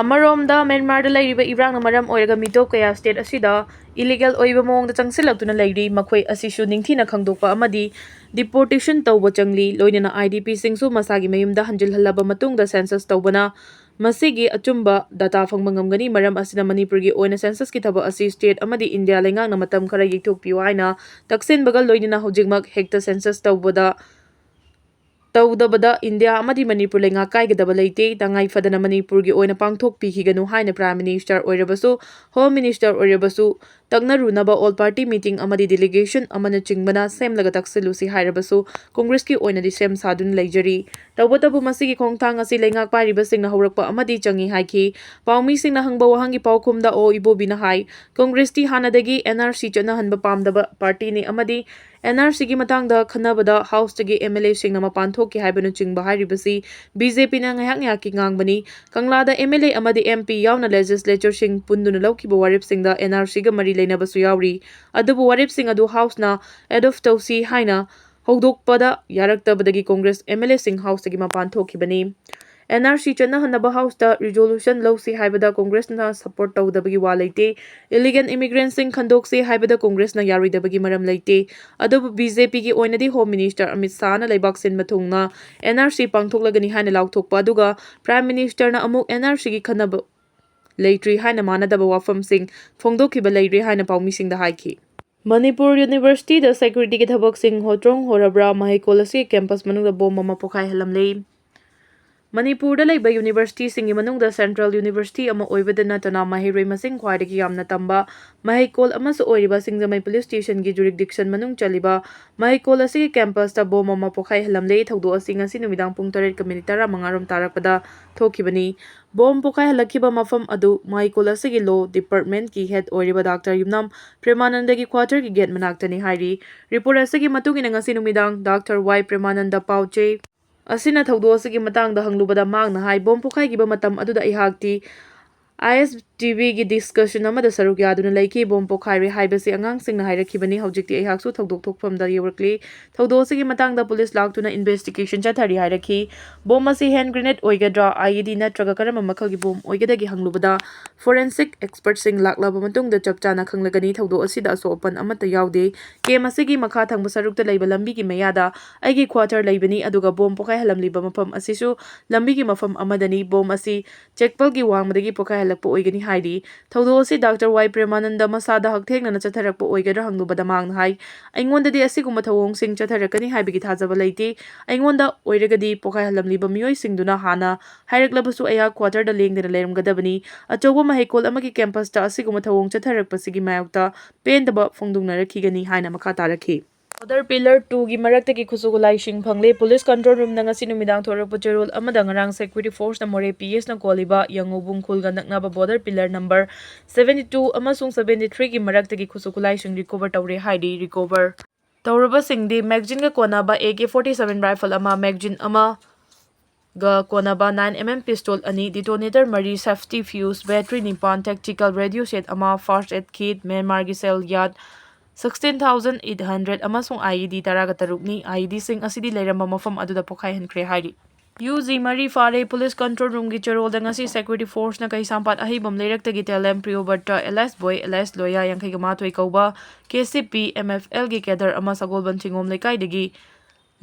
ꯑꯃꯔꯣꯝꯗ, ꯃ꯭ꯌꯥꯟꯃꯥꯔꯗ ꯂꯩꯔꯤꯕ ꯏꯔꯥꯡꯅ ꯃꯔꯝ ꯑꯣꯏꯔꯒ ꯃꯤꯇꯣꯞ ꯀꯌꯥ state ꯑꯁꯤꯗ illegal ꯑꯣꯏꯕ ꯃꯑꯣꯡꯗ ꯆꯪꯁꯤꯜꯂꯛꯇꯨꯅ ꯂꯩꯔꯤ꯫ ꯃꯈꯣꯏ ꯑꯁꯤꯁꯨ ꯅꯤꯡꯊꯤꯅ ꯈꯪꯗꯣꯛꯄ ꯑꯃꯗꯤ deportation ꯇꯧꯕ ꯆꯪꯂꯤ꯫ ꯂꯣꯏꯅꯅ IDPꯁꯤꯡꯁꯨ ꯃꯁꯥꯒꯤ ꯃꯌꯨꯝꯗ ꯍꯟꯖꯤꯜꯍꯜꯂꯕ ꯃꯇꯨꯡꯗ census ꯇꯧꯕꯅ ꯃꯁꯤꯒꯤ ꯑꯆꯨꯝꯕ data ꯐꯪꯕ ꯉꯝꯒꯅꯤ꯫ ꯃꯔꯝ ꯑꯁꯤꯅ ꯃꯅꯤꯄꯨꯔꯒꯤ ꯑꯣꯏꯅ censusꯀꯤ ꯊꯕꯛ ꯑꯁꯤ state ꯑꯃꯗꯤ ꯏꯟꯗꯤꯌꯥ ꯂꯩꯉꯥꯛꯅ ꯃꯇꯝ ꯈꯔ ꯌꯩꯊꯣꯛꯄꯤꯌꯨ ꯍꯥꯏꯅ ꯇꯛꯁꯤꯟꯕꯒ ꯂꯣꯏꯅꯅ ꯍꯧꯖꯤꯛꯃꯛ ꯍꯦꯛꯇ census ꯇꯧꯕꯗ, ꯇꯧꯗꯕꯗ ꯏꯟꯗꯤꯌꯥ ꯑꯃꯗꯤ ꯃꯅꯤꯄꯨꯔ ꯂꯩꯉꯥꯛ ꯀꯥꯏꯒꯗꯕ ꯂꯩꯇꯦ꯫ ꯇꯉꯥꯏ ꯐꯗꯅ ꯃꯅꯤꯄꯨꯔꯒꯤ ꯑꯣꯏꯅ ꯄꯥꯡꯊꯣꯛꯄꯤꯈꯤꯒꯅꯨ ꯍꯥꯏꯅ Prime Minister ꯑꯣꯏꯔꯕꯁꯨ, Home Minister ꯑꯣꯏꯔꯕꯁꯨ, ꯇꯛꯅꯔꯨꯅꯕ all party meeting ꯑꯃꯗꯤ delegation ꯑꯃꯅꯆꯤꯡꯕꯅ ꯁꯦꯝꯂꯒ ꯇꯛꯁꯤꯜꯂꯨꯁꯤ ꯍꯥꯏꯔꯕꯁꯨ ꯀꯣꯡꯒ꯭ꯔꯦꯁꯀꯤ ꯑꯣꯏꯅꯗꯤ ꯁꯦꯝ ꯁꯥꯗꯨꯅ ꯂꯩꯖꯔꯤ꯫ ꯇꯧꯕꯇꯕꯨ ꯃꯁꯤꯒꯤ ꯈꯣꯡꯊꯥꯡ ꯑꯁꯤ ꯂꯩꯉꯥꯛ ꯄꯥꯏꯔꯤꯕꯁꯤꯡꯅ ꯍꯧꯔꯛꯄ ꯑꯃꯗꯤ ꯆꯪꯏ ꯍꯥꯏꯈꯤ꯫ ꯄꯥꯎꯃꯤꯁꯤꯡꯅ ꯍꯪꯕ ꯋꯥꯍꯪꯒꯤ ꯄꯥꯎꯈꯨꯝꯗ ꯑꯣ ꯏꯕꯣꯕꯤꯅ ꯍꯥꯏ, ꯀꯣꯡꯒ꯭ꯔꯦꯁꯇꯤ ꯍꯥꯟꯅꯗꯒꯤ NRC ꯆꯠꯅꯍꯟꯕ ꯄꯥꯝꯗꯕ partyꯅꯤ ꯑꯃꯗꯤ ꯑꯦꯟ ꯑꯥꯔ ꯁꯤꯒꯤ ꯃꯇꯥꯡꯗ ꯈꯟꯅꯕꯗ ꯍꯥꯎꯁꯇꯒꯤ ꯑꯦꯝ ꯑꯦꯜ ꯑꯦꯁꯤꯡꯅ ꯃꯄꯥꯟ ꯊꯣꯛꯈꯤ ꯍꯥꯏꯕꯅꯆꯤꯡꯕ ꯍꯥꯏꯔꯤꯕꯁꯤ ꯕꯤ ꯖꯦ ꯄꯤꯅ ꯉꯥꯏꯍꯥꯛ ꯉꯥꯏꯍꯥꯛꯀꯤ ꯉꯥꯡꯕꯅꯤ꯫ ꯀꯪꯂꯥꯗ ꯑꯦꯝ ꯑꯦꯜ ꯑꯦ ꯑꯃꯗꯤ ꯑꯦꯝ ꯄꯤ ꯌꯥꯎꯅ ꯂꯦꯖꯤꯁꯂꯦꯆꯔꯁꯤꯡ ꯄꯨꯟꯗꯨꯅ ꯂꯧꯈꯤꯕ ꯋꯥꯔꯦꯞꯁꯤꯡꯗ ꯑꯦꯟ ꯑꯥꯔ ꯁꯤꯒ ꯃꯔꯤ ꯂꯩꯅꯕꯁꯨ ꯌꯥꯎꯔꯤ꯫ ꯑꯗꯨꯕꯨ ꯋꯥꯔꯦꯞꯁꯤꯡ ꯑꯗꯨ ꯍꯥꯎꯁꯅ ꯑꯦꯗꯣꯞ ꯇꯧꯁꯤ ꯍꯥꯏꯅ ꯍꯧꯗꯣꯛꯄꯗ ꯌꯥꯔꯛꯇꯕꯗꯒꯤ ꯀꯣꯡꯒ꯭ꯔꯦꯁ ꯑꯦꯝ ꯑꯦꯜ ꯑꯦꯁꯤꯡ ꯍꯥꯎꯁꯇꯒꯤ ꯃꯄꯥꯟ ꯊꯣꯛꯈꯤꯕꯅꯤ꯫ ꯑꯦꯟ ꯑꯥꯔ ꯁꯤ ꯆꯠꯅꯍꯟꯅꯕ ꯍꯥꯎꯁꯇ ꯔꯤꯖꯣꯂꯨꯁꯟ ꯂꯧꯁꯤ ꯍꯥꯏꯕꯗ ꯀꯣꯡꯒ꯭ꯔꯦꯁꯅ ꯁꯄꯣꯔꯠ ꯇꯧꯗꯕꯒꯤ ꯋꯥ ꯂꯩꯇꯦ꯫ ꯏꯂꯤꯒꯦꯜ ꯏꯃꯤꯒ꯭ꯔꯦꯟꯁꯤꯡ ꯈꯟꯗꯣꯛꯁꯤ ꯍꯥꯏꯕꯗ ꯀꯣꯡꯒ꯭ꯔꯦꯁꯅ ꯌꯥꯔꯣꯏꯗꯕꯒꯤ ꯃꯔꯝ ꯂꯩꯇꯦ꯫ ꯑꯗꯨꯕꯨ ꯕꯤ ꯖꯦ ꯄꯤꯒꯤ ꯑꯣꯏꯅꯗꯤ ꯍꯣꯝ ꯃꯤꯅꯤꯁꯇꯔ ꯑꯃꯤꯠ ꯁꯥꯍꯅ ꯂꯩꯕꯥꯛ ꯁꯤꯟꯕ ꯊꯨꯡꯅ ꯑꯦꯟ ꯑꯥꯔ ꯁꯤ ꯄꯥꯡꯊꯣꯛꯂꯒꯅꯤ ꯍꯥꯏꯅ ꯂꯥꯎꯊꯣꯛꯄ ꯑꯗꯨꯒ ꯄ꯭ꯔꯥꯏꯝ ꯃꯤꯅꯤꯁꯇꯔꯅ ꯑꯃꯨꯛ ꯑꯦꯟ ꯑꯥꯔ ꯁꯤꯒꯤ ꯈꯟꯅꯕ ꯂꯩꯇ꯭ꯔꯤ ꯍꯥꯏꯅ ꯃꯥꯟꯅꯗꯕ ꯋꯥꯐꯝꯁꯤꯡ ꯐꯣꯡꯗꯣꯛꯈꯤꯕ ꯂꯩꯔꯦ ꯍꯥꯏꯅ ꯄꯥꯎꯃꯤꯁꯤꯡꯗ ꯍꯥꯏꯈꯤ꯫ ꯃꯅꯤꯄꯨꯔ ꯌꯨꯅꯤꯚꯔꯁꯤꯇꯤꯗ ꯁꯦꯀ꯭ꯌꯨꯔꯤꯇꯤꯒꯤ ꯊꯕꯛꯁꯤꯡ ꯍꯣꯇ꯭ꯔꯣꯡ ꯍꯣꯔꯕ꯭ꯔꯥ? ꯃꯍꯩꯀꯣꯜ ꯑꯁꯤꯒꯤ ꯀꯦꯝꯄꯁ ꯃꯅꯨꯡꯗ ꯕꯣꯝ ꯑꯃ ꯄꯣꯈꯥꯏꯍꯜꯂꯝꯂꯦ꯫ ꯃꯅꯤꯄꯨꯔꯗ ꯂꯩꯕ ꯌꯨꯅꯤꯚꯔꯁꯤꯇꯤꯁꯤꯡꯒꯤ ꯃꯅꯨꯡꯗ ꯁꯦꯟꯇ꯭ꯔꯦꯜ ꯌꯨꯅꯤꯚꯔꯁꯤꯇꯤ ꯑꯃ ꯑꯣꯏꯕꯗ ꯅꯠꯇꯅ ꯃꯍꯩꯔꯣꯏ ꯃꯁꯤꯡ ꯈ꯭ꯋꯥꯏꯗꯒꯤ ꯌꯥꯝꯅ ꯇꯝꯕ ꯃꯍꯩꯀꯣꯜ ꯑꯃꯁꯨ ꯑꯣꯏꯔꯤꯕ ꯁꯤꯡꯖꯃꯩ ꯄꯨꯂꯤꯁ ꯁ꯭ꯇꯦꯁꯟꯒꯤ ꯖꯨꯔꯤꯁꯗꯤꯛꯁꯟ ꯃꯅꯨꯡ ꯆꯜꯂꯤꯕ ꯃꯍꯩꯀꯣꯜ ꯑꯁꯤꯒꯤ ꯀꯦꯝꯄꯁꯇ ꯕꯣꯝ ꯑꯃ ꯄꯣꯈꯥꯏꯍꯜꯂꯝꯂꯦ꯫ ꯊꯧꯗꯣꯛ ꯑꯁꯤ ꯉꯁꯤ ꯅꯨꯃꯤꯗꯥꯡ ꯄꯨꯡ ꯇꯔꯦꯠꯀ ꯃꯤꯅꯤꯠ ꯇꯔꯥꯃꯉꯥ ꯔꯣꯝ ꯇꯥꯔꯛꯄꯗ ꯊꯣꯛꯈꯤꯕꯅꯤ꯫ ꯕꯣꯝ ꯄꯣꯈꯥꯏꯍꯜꯂꯛꯈꯤꯕ ꯃꯐꯝ ꯑꯗꯨ ꯃꯍꯩꯀꯣꯜ ꯑꯁꯤꯒꯤ ꯂꯣ ꯗꯤꯄꯥꯔꯠꯃꯦꯟꯠꯀꯤ ꯍꯦꯗ ꯑꯣꯏꯔꯤꯕ ꯗꯥꯛꯇꯔ ꯌꯨꯝꯅꯥꯝ ꯄ꯭ꯔꯦꯃꯥꯅꯟꯗꯒꯤ ꯀ꯭ꯋꯥꯇꯔꯒꯤ ꯒꯦꯠ ꯃꯅꯥꯛꯇꯅꯤ ꯍꯥꯏꯔꯤ꯫ ꯔꯤꯄꯣꯔꯠ ꯑꯁꯤꯒꯤ ꯃꯇꯨꯡ ꯏꯟꯅ ꯉꯁꯤ ꯅꯨꯃꯤꯗꯥꯡ ꯗꯥꯛꯇꯔ ꯋꯥꯏ ꯄ꯭ꯔꯦꯃꯥꯅꯟꯗ ꯄꯥꯎꯆꯦ ꯑꯁꯤꯅ ꯊꯧꯗꯣꯛ ꯑꯁꯤꯒꯤ ꯃꯇꯥꯡꯗ ꯍꯪꯂꯨꯕꯗ ꯃꯍꯥꯛꯅ ꯍꯥꯏ, "ꯕꯣꯝ ꯄꯣꯈꯥꯏꯈꯤꯕ ꯃꯇꯝ ꯑꯗꯨꯗ ꯑꯩꯍꯥꯛꯇꯤ ꯑꯥꯏ ꯑꯦꯁ ꯇꯤ ꯚꯤꯒꯤ ꯗꯤꯁꯀꯁꯟ ꯑꯃꯗ ꯁꯔꯨꯛ ꯌꯥꯗꯨꯅ ꯂꯩꯈꯤ꯫ ꯕꯣꯝ ꯄꯣꯈꯥꯏꯔꯦ ꯍꯥꯏꯕꯁꯤ ꯑꯉꯥꯡꯁꯤꯡꯅ ꯍꯥꯏꯔꯛꯈꯤꯕꯅꯤ꯫ ꯍꯧꯖꯤꯛꯇꯤ ꯑꯩꯍꯥꯛꯁꯨ ꯊꯧꯗꯣꯛ ꯊꯣꯛꯐꯝꯗ ꯌꯧꯔꯛꯂꯤ꯫ ꯊꯧꯗꯣꯛ ꯑꯁꯤꯒꯤ ꯃꯇꯥꯡꯗ ꯄꯨꯂꯤꯁ ꯂꯥꯛꯇꯨꯅ ꯏꯟꯚꯦꯁꯇꯤꯒꯦꯁꯟ ꯆꯠꯊꯔꯤ" ꯍꯥꯏꯔꯛꯈꯤ꯫ ꯕꯣꯝ ꯑꯁꯤ ꯍꯦꯟ ꯒ꯭ꯔꯦꯅꯦꯗ ꯑꯣꯏꯒꯗ꯭ꯔꯥ, ꯑꯥꯏ ꯏ ꯗꯤ ꯅꯠꯇ꯭ꯔꯒ ꯀꯔꯝꯕ ꯃꯈꯜꯒꯤ ꯕꯣꯝ ꯑꯣꯏꯒꯗꯒꯦ ꯍꯪꯂꯨꯕꯗ, "ꯐꯣꯔꯦꯟꯁꯤꯛ ꯑꯦꯛꯁꯄꯔꯠꯁꯤꯡ ꯂꯥꯛꯂꯕ ꯃꯇꯨꯡꯗ ꯆꯞ ꯆꯥꯅ ꯈꯪꯂꯒꯅꯤ꯫ ꯊꯧꯗꯣꯛ ꯑꯁꯤꯗ ꯑꯁꯣꯛ ꯑꯄꯟ ꯑꯃꯠꯇ ꯌꯥꯎꯗꯦ꯫ ꯀꯦꯝ ꯑꯁꯤꯒꯤ ꯃꯈꯥ ꯊꯪꯕ ꯁꯔꯨꯛꯇ ꯂꯩꯕ ꯂꯝꯕꯤꯒꯤ ꯃꯌꯥꯗ ꯑꯩꯒꯤ ꯀ꯭ꯋꯥꯇꯔ ꯂꯩꯕꯅꯤ, ꯑꯗꯨꯒ ꯕꯣꯝ ꯄꯣꯈꯥꯏꯍꯜꯂꯝꯂꯤꯕ ꯃꯐꯝ ꯑꯁꯤꯁꯨ ꯂꯝꯕꯤꯒꯤ ꯃꯐꯝ ꯑꯃꯗꯅꯤ꯫ ꯕꯣꯝ ꯑꯁꯤ ꯆꯦꯛꯄꯜꯒꯤ ꯋꯥꯡꯃꯗꯒꯤ ꯄꯣꯈꯥꯏꯍꯜꯂꯛꯄ ꯑꯣꯏꯒꯅꯤ" ꯍꯥꯏꯔꯤ꯫ ꯊꯧꯗꯣꯛ ꯑꯁꯤ ꯗꯥꯛꯇꯔ ꯋꯥꯏ ꯄ꯭ꯔꯦꯃꯥꯅꯟꯗ ꯃꯁꯥꯗ ꯍꯛꯊꯦꯡꯅꯅ ꯆꯠꯊꯔꯛꯄ ꯑꯣꯏꯒꯗ꯭ꯔꯥ ꯍꯪꯂꯨꯕꯗ ꯃꯍꯥꯛꯅ ꯍꯥꯏ, "ꯑꯩꯉꯣꯟꯗꯗꯤ ꯑꯁꯤꯒꯨꯝꯕ ꯊꯧꯑꯣꯡꯁꯤꯡ ꯆꯠꯊꯔꯛꯀꯅꯤ ꯍꯥꯏꯕꯒꯤ ꯊꯥꯖꯕ ꯂꯩꯇꯦ꯫ ꯑꯩꯉꯣꯟꯗ ꯑꯣꯏꯔꯒꯗꯤ ꯄꯣꯈꯥꯏꯍꯜꯂꯝꯂꯤꯕ ꯃꯤꯑꯣꯏꯁꯤꯡꯗꯨꯅ ꯍꯥꯟꯅ ꯍꯥꯏꯔꯛꯂꯕꯁꯨ ꯑꯩꯍꯥꯛ ꯀ꯭ꯋꯥꯇꯔꯗ ꯂꯦꯡꯗꯅ ꯂꯩꯔꯝꯒꯗꯕꯅꯤ꯫ ꯑꯆꯧꯕ ꯃꯍꯩꯀꯣꯜ ꯑꯃꯒꯤ ꯀꯦꯝꯄꯁꯇ ꯑꯁꯤꯒꯨꯝꯕ ꯊꯧꯑꯣꯡ ꯆꯠꯊꯔꯛꯄꯁꯤꯒꯤ ꯃꯥꯌꯣꯛꯇ ꯄꯦꯟꯗꯕ ꯐꯣꯡꯗꯣꯛꯅꯔꯛꯈꯤꯒꯅꯤ" ꯍꯥꯏꯅ ꯃꯈꯥ ꯇꯥꯔꯛꯈꯤ꯫ ꯕꯣꯔꯗꯔ ꯄꯤꯂꯔ ꯇꯨꯒꯤ ꯃꯔꯛꯇꯒꯤ ꯈꯨꯠꯁꯨ ꯈꯨꯠꯂꯥꯏꯁꯤꯡ ꯐꯪꯂꯦ꯫ ꯄꯨꯂꯤꯁ ꯀꯟꯇ꯭ꯔꯣꯜ ꯔꯨꯝꯅ ꯉꯁꯤ ꯅꯨꯃꯤꯗꯥꯡ ꯊꯣꯔꯛꯄ ꯆꯦꯔꯣꯜ ꯑꯃꯗ ꯉꯔꯥꯡ ꯁꯦꯀ꯭ꯌꯨꯔꯤꯇꯤ ꯐꯣꯔꯁꯅ ꯃꯣꯔꯦ ꯄꯤ ꯑꯦꯁꯅ ꯀꯣꯜꯂꯤꯕ ꯌꯥꯡꯉꯨꯕꯨꯡ ꯈꯨꯜꯒ ꯅꯛꯅꯕ border pillar number seventy two ꯑꯃꯁꯨꯡ ꯁꯕꯦꯟꯇꯤ ꯊ꯭ꯔꯤꯒꯤ ꯃꯔꯛꯇꯒꯤ ꯈꯨꯠꯁꯨ ꯈꯨꯠꯂꯥꯏꯁꯤꯡ ꯔꯤꯀꯣꯚꯔ ꯇꯧꯔꯦ ꯍꯥꯏꯔꯤ꯫ ꯔꯤꯀꯣꯚꯔ ꯇꯧꯔꯕꯁꯤꯡꯗꯤ ꯃꯦꯒꯖꯤꯟꯒ ꯀꯣꯟꯅꯕ A K forty seven rifle ꯑꯃ, ꯃꯦꯒꯖꯤꯟ ꯑꯃꯒ ꯀꯣꯟꯅꯕ ꯅꯥꯏꯟ ꯑꯦꯝ ꯑꯦꯝ ꯄꯤꯁꯇꯣꯜ ꯑꯅꯤ, ꯗꯤꯇꯣꯅꯦꯇꯔ ꯃꯔꯤ, ꯁꯦꯐꯇꯤ ꯐ꯭ꯌꯨꯁ, ꯕꯦꯇ꯭ꯔꯤ ꯅꯤꯄꯥꯟ, ꯇꯦꯛꯇꯤꯀꯦꯜ ꯔꯦꯗꯤꯑꯣ ꯁꯦꯠ ꯑꯃ, ꯐꯥꯔꯁ ꯑꯦꯗ ꯀꯤꯠ, ꯃ꯭ꯌꯥꯟꯃꯥꯔꯒꯤ ꯁꯦꯜ ꯌꯥꯠ ꯁꯤꯛꯁꯇꯤꯟ ꯊꯥꯎꯖꯟ ꯑꯩꯠ ꯍꯟꯗ꯭ꯔꯦꯠ ꯑꯃꯁꯨꯡ ꯑꯥꯏ ꯏ ꯗꯤ ꯇꯔꯥꯒ ꯇꯔꯨꯛꯅꯤ꯫ ꯑꯥꯏ ꯏ ꯗꯤꯁꯤꯡ ꯑꯁꯤꯗꯤ ꯂꯩꯔꯝꯕ ꯃꯐꯝ ꯑꯗꯨꯗ ꯄꯣꯈꯥꯏꯍꯟꯈ꯭ꯔꯦ ꯍꯥꯏꯔꯤ꯫ ꯌꯨ ꯖꯤ ꯃꯔꯤ ꯐꯥꯔꯦ꯫ ꯄꯨꯂꯤꯁ ꯀꯟꯇ꯭ꯔꯣꯜ ꯔꯨꯝꯒꯤ ꯆꯦꯔꯣꯜꯗ ꯉꯁꯤ ꯁꯦꯀ꯭ꯌꯨꯔꯤꯇꯤ ꯐꯣꯔꯁꯅ ꯀꯩꯁꯥꯝꯄꯥꯠ ꯑꯍꯩꯕꯝ ꯂꯩꯔꯛꯇꯒꯤ Telem Priyobrata alias Boy alias Loya ꯌꯥꯡꯈꯩꯒ ꯃꯥꯊꯣꯏ ꯀꯧꯕ K C P M F ꯑꯦꯜꯒꯤ ꯀꯦꯗꯔ ꯑꯃ ꯁꯒꯣꯜꯕꯟ ꯊꯤꯉꯣꯝ ꯂꯩꯀꯥꯏꯗꯒꯤ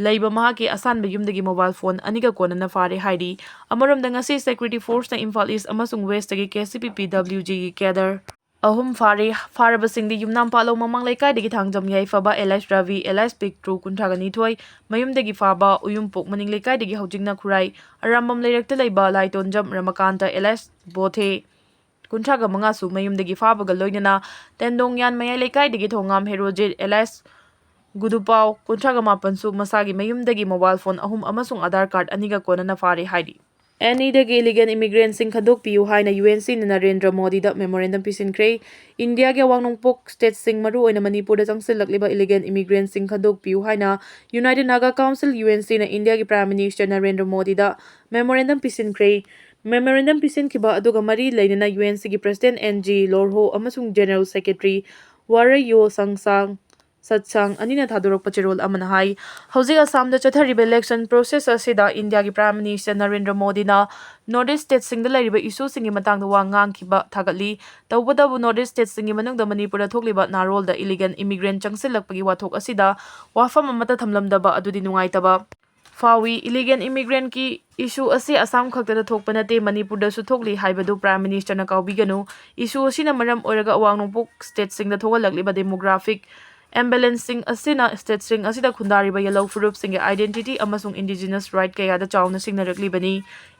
ꯂꯩꯕ ꯃꯍꯥꯛꯀꯤ ꯑꯁꯥꯟꯕ ꯌꯨꯝꯗꯒꯤ ꯃꯣꯕꯥꯏꯜ ꯐꯣꯟ ꯑꯅꯤꯒ ꯀꯣꯟꯅꯅ ꯐꯥꯔꯦ ꯍꯥꯏꯔꯤ꯫ ꯑꯃꯔꯣꯝꯗ ꯉꯁꯤ ꯁꯦꯀ꯭ꯌꯨꯔꯤꯇꯤ ꯐꯣꯔꯁꯅ ꯏꯝꯐꯥꯜ ꯏꯁ ꯑꯃꯁꯨꯡ ꯋꯦꯁꯇꯒꯤ ꯀꯦ ꯁꯤ ꯄꯤ ꯄꯤ ꯗꯕ꯭ꯂꯤꯎ ꯖꯤꯒꯤ ꯀꯦꯗꯔ ꯑꯍꯨꯝ ꯐꯥꯔꯦ꯫ ꯐꯥꯔꯕꯁꯤꯡꯗꯤ ꯌꯨꯝꯅꯥꯝ ꯄꯥꯠꯂꯧ ꯃꯃꯥꯡ ꯂꯩꯀꯥꯏꯗꯒꯤ ꯊꯥꯡꯖꯝ ꯌꯥꯏꯐꯕ ꯑꯦꯂꯥꯏꯁ ꯔꯕꯤ ꯑꯦꯂꯥꯏꯁ ꯄꯤꯛꯇ꯭ꯔꯨ ꯀꯨꯟꯊ꯭ꯔꯥꯒ ꯅꯤꯊꯣꯏ, ꯃꯌꯨꯝꯗꯒꯤ ꯐꯥꯕ ꯎꯌꯨꯝꯄꯣꯛ ꯃꯅꯤꯡ ꯂꯩꯀꯥꯏꯗꯒꯤ ꯍꯧꯖꯤꯛꯅ ꯈꯨꯔꯥꯏ ꯑꯔꯥꯝꯕꯝ ꯂꯩꯔꯛꯇ ꯂꯩꯕ ꯂꯥꯏꯇꯣꯟꯖꯝ ꯔꯃꯀꯥꯟꯇ ꯑꯦꯂꯥꯏꯁ ꯕꯣꯊꯦ ꯀꯨꯟꯊ꯭ꯔꯥꯒ ꯃꯉꯥꯁꯨ ꯃꯌꯨꯝꯗꯒꯤ ꯐꯥꯕꯒ ꯂꯣꯏꯅꯅ ꯇꯦꯟꯗꯣꯡꯌꯥꯟ ꯃꯌꯥꯏ ꯂꯩꯀꯥꯏꯗꯒꯤ ꯊꯣꯉꯥꯝ ꯍꯦꯔꯣꯖꯤꯠ ꯑꯦꯂꯥꯏꯁ ꯒꯨꯗꯨꯄꯥꯎ ꯀꯨꯟꯊ꯭ꯔꯥꯒ ꯃꯥꯄꯟꯁꯨ ꯃꯁꯥꯒꯤ ꯃꯌꯨꯝꯗꯒꯤ ꯃꯣꯕꯥꯏꯜ ꯐꯣꯟ ꯑꯍꯨꯝ ꯑꯃꯁꯨꯡ ꯑꯥꯙꯥꯔ ꯀꯥꯔꯗ ꯑꯅꯤꯒ ꯀꯣꯟꯅꯅ ꯐꯥꯔꯦ ꯍꯥꯏꯔꯤ꯫ ꯑꯦꯟ ꯏꯗꯒꯤ ꯏꯂꯤꯒꯦꯜ ꯏꯃꯤꯒ꯭ꯔꯦꯟꯁꯤꯡ ꯈꯟꯗꯣꯛꯄꯤꯌꯨ ꯍꯥꯏꯅ ꯌꯨ ꯑꯦꯟ ꯁꯤꯅ ꯅꯔꯦꯟꯗ꯭ꯔ ꯃꯣꯗꯤꯗ ꯃꯦꯃꯣꯔꯦꯟꯗꯝ ꯄꯤꯁꯤꯟꯈ꯭ꯔꯦ꯫ ꯏꯟꯗꯤꯌꯥꯒꯤ ꯑꯋꯥꯡ ꯅꯣꯡꯄꯣꯛ ꯁ꯭ꯇꯦꯠꯁꯤꯡ, ꯃꯔꯨꯑꯣꯏꯅ ꯃꯅꯤꯄꯨꯔꯗ ꯆꯪꯁꯤꯜꯂꯛꯂꯤꯕ ꯏꯂꯤꯒꯦꯜ ꯏꯃꯤꯒ꯭ꯔꯦꯟꯁꯤꯡ ꯈꯟꯗꯣꯛꯄꯤꯌꯨ ꯍꯥꯏꯅ united Naga council, U N ꯁꯤꯅ ꯏꯟꯗꯤꯌꯥꯒꯤ ꯄ꯭ꯔꯥꯏꯝ ꯃꯤꯅꯤꯁꯇꯔ ꯅꯔꯦꯟꯗ꯭ꯔ ꯃꯣꯗꯤꯗ ꯃꯦꯃꯣꯔꯦꯟꯗꯝ ꯄꯤꯁꯤꯟꯈ꯭ꯔꯦ꯫ ꯃꯦꯃꯣꯔꯦꯟꯗꯝ ꯄꯤꯁꯤꯟꯈꯤꯕ ꯑꯗꯨꯒ ꯃꯔꯤ ꯂꯩꯅꯅ ꯌꯨ ꯑꯦꯟ ꯁꯤꯒꯤ ꯄ꯭ꯔꯦꯁꯤꯗꯦꯟꯠ ꯑꯦꯟ ꯖꯤ ꯂꯣꯔꯍꯣ ꯑꯃꯁꯨꯡ ꯖꯦꯅꯔꯦꯜ ꯁꯦꯀ꯭ꯔꯦꯇꯔꯤ ꯋꯥꯔꯌꯣ ꯁꯪꯁꯥꯡ ꯁꯠꯁꯥꯡ ꯑꯅꯤꯅ ꯊꯥꯗꯣꯔꯛꯄ ꯆꯦꯔꯣꯜ ꯑꯃꯅ ꯍꯥꯏ꯫ ꯍꯧꯖꯤꯛ ꯑꯁꯥꯝꯗ ꯆꯠꯊꯔꯤꯕ ꯏꯂꯦꯛꯁꯟ ꯄ꯭ꯔꯣꯁꯦꯁ ꯑꯁꯤꯗ ꯏꯟꯗꯤꯌꯥꯒꯤ ꯄ꯭ꯔꯥꯏꯝ ꯃꯤꯅꯤꯁꯇꯔ ꯅꯔꯦꯟꯗ꯭ꯔ ꯃꯣꯗꯤꯅ ꯅꯣꯔꯠ ꯏꯁ ꯁ꯭ꯇꯦꯠꯁꯤꯡꯗ ꯂꯩꯔꯤꯕ ꯏꯁꯨꯁꯤꯡꯒꯤ ꯃꯇꯥꯡꯗ ꯋꯥ ꯉꯥꯡꯈꯤꯕ ꯊꯥꯒꯠꯂꯤ꯫ ꯇꯧꯕꯇꯕꯨ ꯅꯣꯔꯠ ꯏꯁ ꯁ꯭ꯇꯦꯠꯁꯤꯡꯒꯤ ꯃꯅꯨꯡꯗ ꯃꯅꯤꯄꯨꯔꯗ ꯊꯣꯛꯂꯤꯕ ꯅꯥꯔꯣꯜꯗ ꯏꯂꯤꯒꯦꯜ ꯏꯃꯤꯒ꯭ꯔꯦꯟꯠ ꯆꯪꯁꯤꯜꯂꯛꯄꯒꯤ ꯋꯥꯊꯣꯛ ꯑꯁꯤꯗ ꯋꯥꯐꯝ ꯑꯃꯠꯇ ꯊꯝꯂꯝꯗꯕ ꯑꯗꯨꯗꯤ ꯅꯨꯡꯉꯥꯏꯇꯕ ꯐꯥꯎꯏ꯫ ꯏꯂꯤꯒꯦꯜ ꯏꯃꯤꯒ꯭ꯔꯦꯟꯠꯀꯤ ꯏꯁꯨ ꯑꯁꯤ ꯑꯁꯥꯝ ꯈꯛꯇꯗ ꯊꯣꯛꯄ ꯅꯠꯇꯦ, ꯃꯅꯤꯄꯨꯔꯗꯁꯨ ꯊꯣꯛꯂꯤ ꯍꯥꯏꯕꯗꯨ ꯄ꯭ꯔꯥꯏꯝ ꯃꯤꯅꯤꯁꯇꯔꯅ ꯀꯥꯎꯕꯤꯒꯅꯨ꯫ ꯏꯁꯨ ꯑꯁꯤꯅ ꯃꯔꯝ ꯑꯣꯏꯔꯒ ꯑꯋꯥꯡ ꯅꯣꯡꯄꯣꯛ ꯁ꯭ꯇꯦꯠꯁꯤꯡꯗ ꯊꯣꯛꯍꯜꯂꯛꯂꯤꯕ ꯗꯦꯃꯣꯒ꯭ꯔꯥꯐꯤꯛ ꯏꯝꯕꯦꯂꯦꯟꯁꯁꯤꯡ ꯑꯁꯤꯅ ꯁ꯭ꯇꯦꯠꯁꯤꯡ ꯑꯁꯤꯗ ꯈꯨꯟꯗꯥꯔꯤꯕ ꯌꯦꯜꯍꯧ ꯐꯨꯔꯨꯞꯁꯤꯡꯒꯤ ꯑꯥꯏꯗꯦꯟꯇꯤꯇꯤ ꯑꯃꯁꯨꯡ ꯏꯟꯗꯤꯖꯤꯅꯁ ꯔꯥꯏꯠ ꯀꯌꯥꯗ ꯆꯥꯎꯅ ꯁꯤꯡꯅꯔꯛꯂꯤꯕꯅꯤ꯫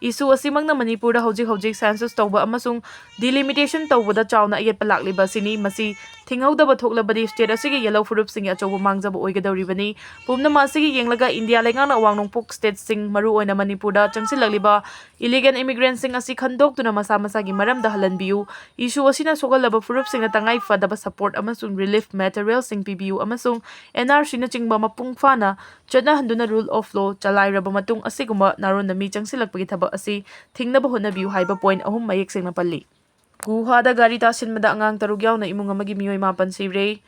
ꯏꯁꯨ ꯑꯁꯤꯃꯛꯅ ꯃꯅꯤꯄꯨꯔꯗ ꯍꯧꯖꯤꯛ ꯍꯧꯖꯤꯛ ꯁꯦꯟꯁꯁ ꯇꯧꯕ ꯑꯃꯁꯨꯡ ꯗꯤꯂꯤꯃꯤꯇꯦꯁꯟ ꯇꯧꯕꯗ ꯆꯥꯎꯅ ꯑꯌꯦꯠꯄ ꯂꯥꯛꯂꯤꯕ ꯑꯁꯤꯅꯤ꯫ ꯃꯁꯤ ꯊꯤꯡꯍꯧꯗꯕ ꯊꯣꯛꯂꯕꯗꯤ ꯁ꯭ꯇꯦꯠ ꯑꯁꯤꯒꯤ ꯌꯦꯜꯍꯧ ꯐꯨꯔꯨꯞꯁꯤꯡꯒꯤ ꯑꯆꯧꯕ ꯃꯥꯡꯖꯕ ꯑꯣꯏꯒꯗꯧꯔꯤꯕꯅꯤ꯫ ꯄꯨꯝꯅꯃꯛ ꯑꯁꯤꯒꯤ ꯌꯦꯡꯂꯒ ꯏꯟꯗꯤꯌꯥ ꯂꯩꯉꯥꯛꯅ ꯑꯋꯥꯡ ꯅꯣꯡꯄꯣꯛ ꯁ꯭ꯇꯦꯠꯁꯤꯡ, ꯃꯔꯨꯑꯣꯏꯅ ꯃꯅꯤꯄꯨꯔꯗ ꯆꯪꯁꯤꯜꯂꯛꯂꯤꯕ ꯏꯂꯤꯒꯦꯜ ꯏꯃꯤꯒ꯭ꯔꯦꯟꯠꯁꯤꯡ ꯑꯁꯤ ꯈꯟꯗꯣꯛꯇꯨꯅ ꯃꯁꯥ ꯃꯁꯥꯒꯤ ꯃꯔꯝꯗ ꯍꯜꯍꯟꯕꯤꯌꯨ꯫ ꯏꯁꯨ ꯑꯁꯤꯅ ꯁꯣꯛꯍꯜꯂꯕ ꯐꯨꯔꯨꯞꯁꯤꯡꯗ ꯇꯉꯥꯏ ꯐꯗꯕ ꯁꯄꯣꯔꯠ ꯑꯃꯁꯨꯡ ꯔꯤꯂꯤꯐ ꯃꯦꯇꯔꯤꯌꯦꯜꯁꯤꯡ ꯄꯤꯕꯤꯌꯨ꯫ ꯄꯤꯌꯨ ꯑꯃꯁꯨꯡ N R C ꯅꯆꯤꯡꯕ ꯃꯄꯨꯡ ꯐꯥꯅ ꯆꯠꯅꯍꯟꯗꯨꯅ rule of law ꯆꯂꯥꯏꯔꯕ ꯃꯇꯨꯡ ꯑꯁꯤꯒꯨꯝꯕ ꯅꯥꯔꯣꯟꯗ ꯃꯤ ꯆꯪꯁꯤꯜꯂꯛꯄꯒꯤ ꯊꯕꯛ ꯑꯁꯤ ꯊꯤꯡꯅꯕ ꯍꯣꯠꯅꯕꯤꯌꯨ ꯍꯥꯏꯕ point ꯑꯍꯨꯝ ꯃꯌꯦꯛ ꯁꯦꯡꯅ ꯄꯜꯂꯤ꯫ ꯒꯨꯍꯥꯗ ꯒꯥꯔꯤ ꯇꯥꯁꯤꯟꯕꯗ ꯑꯉꯥꯡ ꯇꯔꯨꯛ ꯌꯥꯎꯅ ꯏꯃꯨꯡ ꯑꯃꯒꯤ ꯃꯤꯑꯣꯏ ꯃꯥꯄꯟ ꯁꯤꯔꯦ꯫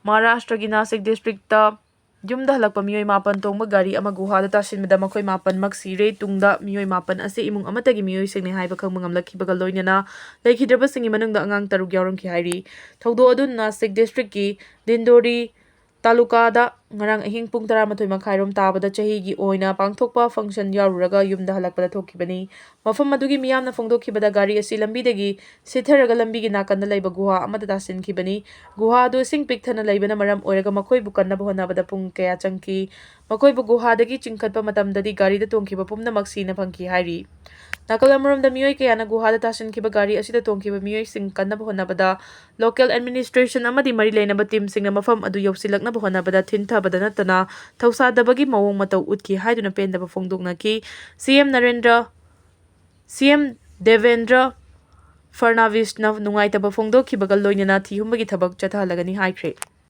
ꯃꯍꯥꯔꯥꯁꯇ꯭ꯔꯒꯤ ꯅꯥꯁꯤꯛ district ꯇ ꯌꯨꯝꯗ ꯍꯜꯂꯛꯄ ꯃꯤꯑꯣꯏ ꯃꯥꯄꯟ ꯇꯣꯡꯕ ꯒꯥꯔꯤ ꯑꯃ ꯒꯨꯍꯥꯗ ꯇꯥꯁꯤꯟꯕꯗ ꯃꯈꯣꯏ ꯃꯥꯄꯟꯃꯛ ꯁꯤꯔꯦ꯫ ꯇꯨꯡꯗ ꯃꯤꯑꯣꯏ ꯃꯥꯄꯟ ꯑꯁꯤ ꯏꯃꯨꯡ ꯑꯃꯠꯇꯒꯤ ꯃꯤꯑꯣꯏꯁꯤꯡꯅꯤ ꯍꯥꯏꯕ ꯈꯪꯕ ꯉꯝꯂꯛꯈꯤꯕꯒ ꯂꯣꯏꯅꯅ ꯂꯩꯈꯤꯗ꯭ꯔꯕꯁꯤꯡꯒꯤ ꯃꯅꯨꯡꯗ ꯑꯉꯥꯡ ꯇꯔꯨꯛ ꯌꯥꯎꯔꯝꯈꯤ ꯍꯥꯏꯔꯤ꯫ ꯊꯧꯗꯣꯛ ꯑꯗꯨ ꯅꯥꯁꯤꯛ district ꯀꯤ ꯗꯤꯟꯗꯣꯔꯤ ꯇꯥꯂꯨꯀꯥꯗ ꯉꯔꯥꯡ ꯑꯍꯤꯡ ꯄꯨꯡ ꯇꯔꯥꯃꯥꯊꯣꯏ ꯃꯈꯥꯏꯔꯣꯝ ꯇꯥꯕꯗ ꯆꯍꯤꯒꯤ ꯑꯣꯏꯅ ꯄꯥꯡꯊꯣꯛꯄ function ꯌꯥꯎꯔꯨꯔꯒ ꯌꯨꯝꯗ ꯍꯜꯂꯛꯄꯗ ꯊꯣꯛꯈꯤꯕꯅꯤ꯫ ꯃꯐꯝ ꯑꯗꯨꯒꯤ ꯃꯤꯌꯥꯝꯅ ꯐꯣꯡꯗꯣꯛꯈꯤꯕꯗ ꯒꯥꯔꯤ ꯑꯁꯤ ꯂꯝꯕꯤꯗꯒꯤ ꯁꯤꯊꯔꯒ ꯂꯝꯕꯤꯒꯤ ꯅꯥꯀꯟꯗ ꯂꯩꯕ ꯒꯨꯍꯥ ꯑꯃꯗ ꯇꯥꯁꯤꯟꯈꯤꯕꯅꯤ꯫ ꯒꯨꯍꯥ ꯑꯗꯨ ꯏꯁꯤꯡ ꯄꯤꯛ ꯊꯟꯅ ꯂꯩꯕꯅ ꯃꯔꯝ ꯑꯣꯏꯔꯒ ꯃꯈꯣꯏꯕꯨ ꯀꯟꯅꯕ ꯍꯣꯠꯅꯕꯗ ꯄꯨꯡ ꯀꯌꯥ ꯆꯪꯈꯤ꯫ ꯃꯈꯣꯏꯕꯨ ꯒꯨꯍꯥꯗꯒꯤ ꯆꯤꯡꯈꯠꯄ ꯃꯇꯝꯗꯗꯤ ꯒꯥꯔꯤꯗ ꯇꯣꯡꯈꯤꯕ ꯄꯨꯝꯅꯃꯛ ꯁꯤꯅ ꯐꯪꯈꯤ ꯍꯥꯏꯔꯤ꯫ ꯅꯥꯀꯜ ꯑꯃꯔꯣꯝꯗ ꯃꯤꯑꯣꯏ ꯀꯌꯥꯅ ꯒꯨꯍꯥꯗ ꯇꯥꯁꯤꯟꯈꯤꯕ ꯒꯥꯔꯤ ꯑꯁꯤꯗ ꯇꯣꯡꯈꯤꯕ ꯃꯤꯑꯣꯏꯁꯤꯡ ꯀꯟꯅꯕ ꯍꯣꯠꯅꯕꯗ local administration ꯑꯃꯗꯤ ꯃꯔꯤ ꯂꯩꯅꯕ team ꯁꯤꯡꯅ ꯃꯐꯝ ꯑꯗꯨ ꯌꯧꯁꯤꯜꯂꯛꯅꯕ ꯍꯣꯠꯅꯕꯗ ꯊꯤꯟꯊꯕꯗ ꯅꯠꯇꯅ ꯊꯧꯁꯥꯗꯕꯒꯤ ꯃꯑꯣꯡ ꯃꯇꯧ ꯎꯠꯈꯤ ꯍꯥꯏꯗꯨꯅ ꯄꯦꯟꯗꯕ ꯐꯣꯡꯗꯣꯛꯅꯈꯤ꯫ C M Narendra, C M Debendra ꯐꯔꯅꯥꯕꯤꯁꯅ ꯅꯨꯡꯉꯥꯏꯇꯕ ꯐꯣꯡꯗꯣꯛꯈꯤꯕꯒ ꯂꯣꯏꯅꯅ ꯊꯤꯍꯨꯝꯕꯒꯤ ꯊꯕꯛ ꯆꯠꯊꯍꯜꯂꯒꯅꯤ ꯍꯥꯏꯈ꯭ꯔꯦ꯫